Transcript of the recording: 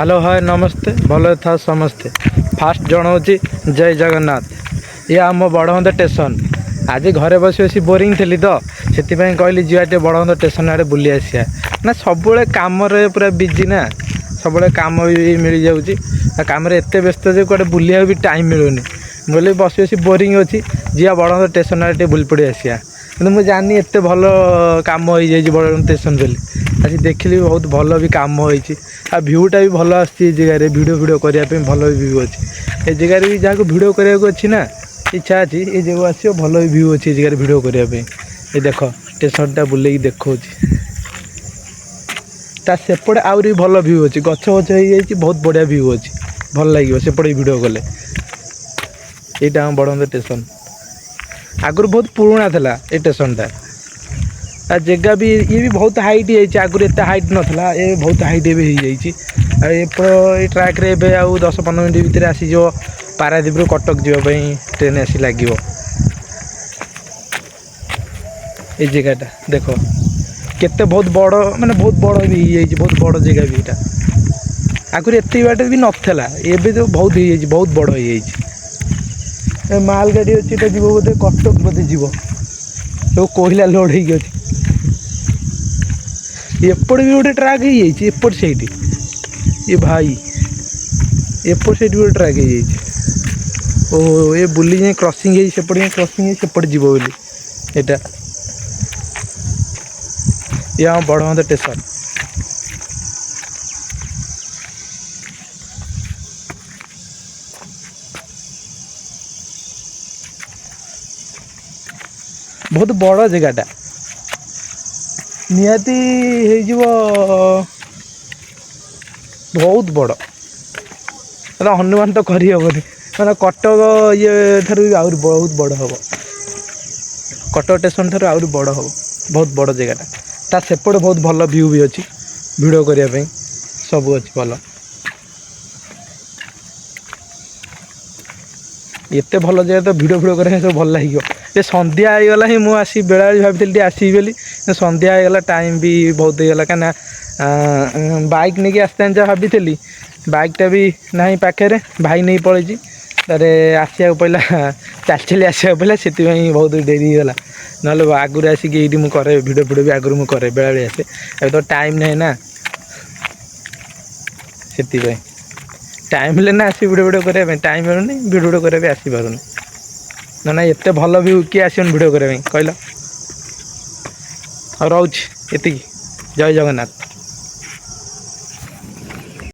Hello, ହାଏ, ନମସ୍ତେ, ଭଲରେ ଥାଅ ସମସ୍ତେ। ଫାଷ୍ଟ ଜଣାଉଛି ଜୟ ଜଗନ୍ନାଥ। ଇଏ ଆମ ବଡ଼ବନ୍ଧ ଷ୍ଟେସନ। ଆଜି ଘରେ ବସି ବସି ବୋରିଂ ଥିଲି ତ ସେଥିପାଇଁ କହିଲି ଯିବା ଟିକେ ବଡ଼ବନ୍ଧ ଷ୍ଟେସନ ଆଡ଼େ ବୁଲି ଆସିବା। ନା ସବୁବେଳେ କାମରେ ପୁରା ବିଜି ନା, ସବୁବେଳେ କାମ ବି ମିଳିଯାଉଛି ଆଉ କାମରେ ଏତେ ବ୍ୟସ୍ତ ଯେ କୁଆଡ଼େ ବୁଲିବାକୁ ବି ଟାଇମ୍ ମିଳୁନି। ମୁଁ କହିଲି ବସି ବସି ବୋରିଂ ଅଛି, ଯିବା ବଡ଼ବନ୍ଧ ଷ୍ଟେସନ ଆଡ଼େ ଟିକେ ବୁଲି ପଡ଼ି ଆସିବା। କିନ୍ତୁ ମୁଁ ଜାଣିନି ଏତେ ଭଲ କାମ ହେଇଯାଇଛି ବଡ଼ବନ୍ଧ ଷ୍ଟେସନ ବୋଲି। ଆଜି ଦେଖିଲି ବି ବହୁତ ଭଲ ବି କାମ ହେଇଛି ଆଉ ଭ୍ୟୁଟା ବି ଭଲ ଆସୁଛି। ଏ ଜାଗାରେ ଭିଡ଼ିଓ ଫିଡ଼ିଓ କରିବା ପାଇଁ ଭଲ ବି ଭ୍ୟୁ ଅଛି। ଏ ଜାଗାରେ ବି ଯାହାକୁ ଭିଡ଼ିଓ କରିବାକୁ ଅଛି ନା ଇଚ୍ଛା ଅଛି, ଏ ଜାଗାକୁ ଆସିବ, ଭଲ ବି ଭ୍ୟୁ ଅଛି ଏ ଜାଗାରେ ଭିଡ଼ିଓ କରିବା ପାଇଁ। ଏ ଦେଖ, ଷ୍ଟେସନଟା ବୁଲେଇକି ଦେଖାଉଛି। ତା ସେପଟେ ଆହୁରି ଭଲ ଭ୍ୟୁ ଅଛି, ଗଛ ଗଛ ହେଇଯାଇଛି, ବହୁତ ବଢ଼ିଆ ଭ୍ୟୁ ଅଛି, ଭଲ ଲାଗିବ ସେପଟେ ଭିଡ଼ିଓ କଲେ। ଏଇଟା ଆମ ବଡ଼ବନ୍ଧ ଷ୍ଟେସନ। ଆଗରୁ ବହୁତ ପୁରୁଣା ଥିଲା ଏ ଷ୍ଟେସନଟା। ଆଉ ଜାଗା ବି ଇଏ ବି ବହୁତ ହାଇଟ୍ ହେଇଯାଇଛି, ଆଗରୁ ଏତେ ହାଇଟ୍ ନଥିଲା, ଏବେ ବହୁତ ହାଇଟ୍ ଏବେ ହେଇଯାଇଛି। ଆଉ ଏପଟ ଏଇ ଟ୍ରାକ୍ରେ ଏବେ ଆଉ 10-15 ମିନିଟ୍ ଭିତରେ ଆସିଯିବ, ପାରାଦ୍ୱୀପରୁ କଟକ ଯିବା ପାଇଁ ଟ୍ରେନ୍ ଆସି ଲାଗିବ। ଏଇ ଜାଗାଟା ଦେଖ କେତେ ବହୁତ ବଡ଼, ମାନେ ବହୁତ ବଡ଼ ବି ହେଇଯାଇଛି, ବହୁତ ବଡ଼ ଜାଗା ବି ଏଇଟା। ଆଗରୁ ଏତିକି ବାଟ ବି ନଥିଲା, ଏବେ ତ ବହୁତ ହେଇଯାଇଛି, ବହୁତ ବଡ଼ ହେଇଯାଇଛି। ଏ ମାଲ ଗାଡ଼ି ଅଛି, ଏଇଟା ଯିବ ବୋଧେ କଟକ ବୋଧେ ଯିବ, ସବୁ କୋଇଲା ଲୋଡ଼ ହେଇକି ଅଛି। ଏପଟେ ବି ଗୋଟେ ଟ୍ରାକ୍ ହେଇଯାଇଛି ଏପଟ ସେଇଠି। ଏ ଭାଇ, ଏପଟ ସେଇଠି ବି ଗୋଟେ ଟ୍ରାକ୍ ହେଇଯାଇଛି। ଓ ଏ ବୁଲି ଯାଇ କ୍ରସିଂ ହେଇ ସେପଟେ ଯାଇ କ୍ରସିଂ ହେଇ ସେପଟେ ଯିବ ବୋଲି। ଏଇଟା ଇଏ ଆମ ବଡ଼ବନ୍ଧ ଷ୍ଟେସନ। ବହୁତ ବଡ଼ ଜାଗାଟା, ନିହାତି ହେଇଯିବ ବହୁତ ବଡ଼, ମାନେ ଅନୁମାନ ତ କରିହେବନି। ମାନେ କଟକ ଇଏ ଠାରୁ ବି ଆହୁରି ବହୁତ ବଡ଼ ହେବ, କଟକ ଷ୍ଟେସନ ଠାରୁ ଆହୁରି ବଡ଼ ହେବ। ବହୁତ ବଡ଼ ଜାଗାଟା। ତା ସେପଟେ ବହୁତ ଭଲ ଭ୍ୟୁ ବି ଅଛି, ଭିଡ଼ିଓ କରିବା ପାଇଁ ସବୁ ଅଛି ଭଲ। ଏତେ ଭଲ ଜାଗା ତ ଭିଡ଼ିଓ ଫିଡ଼ିଓ କରିବା ପାଇଁ ସବୁ ଭଲ ଲାଗିବ। ଏ ସନ୍ଧ୍ୟା ହେଇଗଲା ହିଁ, ମୁଁ ଆସି ବେଳାବେଳି ଭାବିଥିଲି ଟିକେ ଆସିବି ବୋଲି, ସନ୍ଧ୍ୟା ହେଇଗଲା, ଟାଇମ୍ ବି ବହୁତ ହେଇଗଲା। କାହିଁକିନା ବାଇକ୍ ନେଇକି ଆସିଥାନ୍ତି ଯାହା ଭାବିଥିଲି, ବାଇକ୍ଟା ବି ନାହିଁ ପାଖରେ, ଭାଇ ନେଇ ପଳେଇଛି। ତାରେ ଆସିବାକୁ ପଡ଼ିଲା, ଚାଲି ଚାଲି ଆସିବାକୁ ପଡ଼ିଲା, ସେଥିପାଇଁ ବହୁତ ଡେରି ହେଇଗଲା। ନହେଲେ ଆଗରୁ ଆସିକି ଏଇଠି ମୁଁ କରେ ଭିଡ଼ିଓ ଫିଡ଼ିଓ ବି ଆଗରୁ ମୁଁ କରେ, ବେଳାବେଳି ଆସେ। ଏବେ ତ ଟାଇମ୍ ନାହିଁ ନା, ସେଥିପାଇଁ ଟାଇମ୍ ହେଲେ ନା ଆସିବି ଭିଡ଼ିଓ ଫିଡ଼ିଓ କରିବା ପାଇଁ। ଟାଇମ୍ ମିଳୁନି, ଭିଡ଼ିଓ ଫିଡ଼ିଓ କରିବା ପାଇଁ ଆସିପାରୁନି। ନା ନା, ଏତେ ଭଲ ଭ୍ୟୁ କିଏ ଆସିବନି ଭିଡ଼ିଓ କରିବା ପାଇଁ କହିଲ? ଆଉ ରହୁଛି ଏତିକି, ଜୟ ଜଗନ୍ନାଥ।